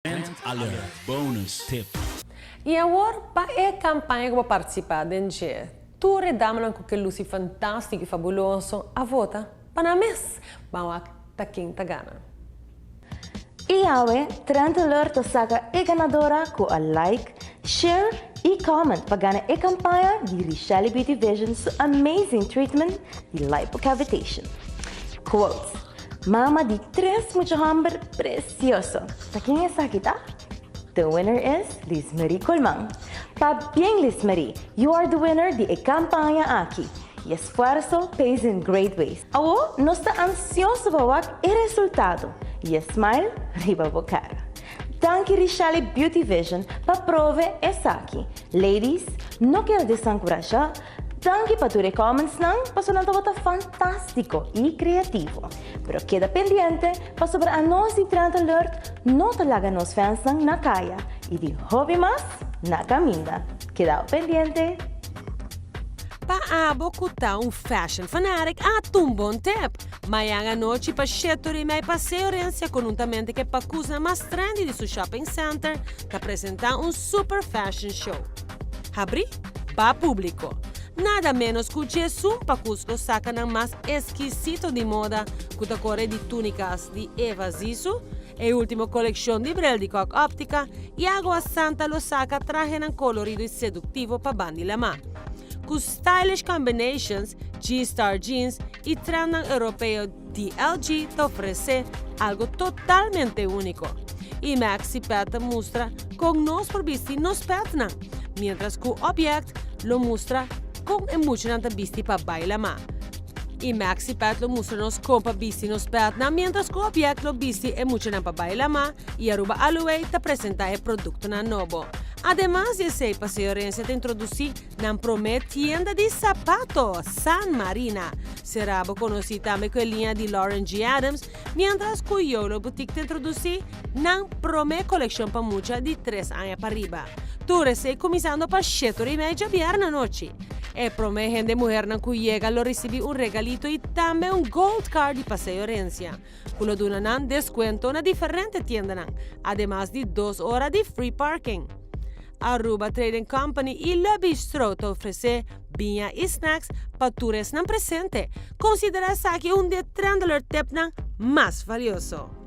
Trend Alert Bonus Tip. I awor pa e kampaña ku bo partisipá den dje, tur e damanan ku ke lusi fantástiko i fabuloso a vota pa nan mes. Ban wak ta ken ta gana. I awe Trend Alert ta saka e ganadora ku a like, share i comment pa gana e kampaña di Richelle Beauty Vision su amazing treatment di lipocavitation. Quotes. Mama di tres mucha homber precioso. Ta ken esaki ta? The winner is Liz Marie Colman. Pabien Liz Marie, you are the winner di e campaña aki. Y esfuerzo pays in great ways. Awo nos ta ansioso pa wak e resultado y e smile riba bo cara. Danki Richelle Beauty Vision pa prove esaki. Ladies, no keda desancurasha. Danki pa tur e commentsnan pasobra nan tabata fantastico y creativo. Pero keda pendiente pasobra anos di Trend Alert no ta laga nos fansnan na caya y tin hopi mas na caminda. Kedao pendiente! Pa abo cu ta un fashion fanatic a ta un bon tip! Mayan anochi pa 7:30 Paseo Herencia conhuntamente cu e pacusnan mas trendy di su shopping center ta presenta un super fashion show. Habri pa publico. Nada menos cu 11 pacus lo saca nan mas exkisito di moda cu ta core di tunicas di Eva Zisu, e ultimo coleccion di bril di Kok Optica y Agua Santa lo saca trahenan colorido y seductivo pa band'i lama. Cu stylish combinations, G-Star Jeans y trendnan europeo DLG ta ofrece algo totalmente unico. Y Maxi Pet ta mustra con nos por bisti nos petnan, mientras cu Object lo mustra con e muchanan ta bisti pa bay lama. Y Maxi Pet lo mustra nos con pa bisti nos petnan, mientras cu Object lo bisti e muchanan pa bay lama y Aruba Aloe ta presenta e productonan nobo. Ademas di esey, Paseo Herencia ta introduci nan prome tienda di sapato, San Marina. Será bo conoci tambe cu e linea di Lauren G. Adams, mientras cu Yolo Boutique ta introduci nan prome coleccion pa mucha di 3 aña pa riba. Tur esey cuminsando pa 7:30 diabierna anochi. E prome hende muhernan cu yega lo ricibi un regalito y tambe un gold card di Paseo Herencia, cu lo duna nan descuento na diferente tiendanan, ademas di 2 ora di free parking. Aruba Trading Company y Le Bistro ta ofrece biña y snacks pa tur esnan presente. Considera esaki un di e Trend Alert tipnan mas valioso.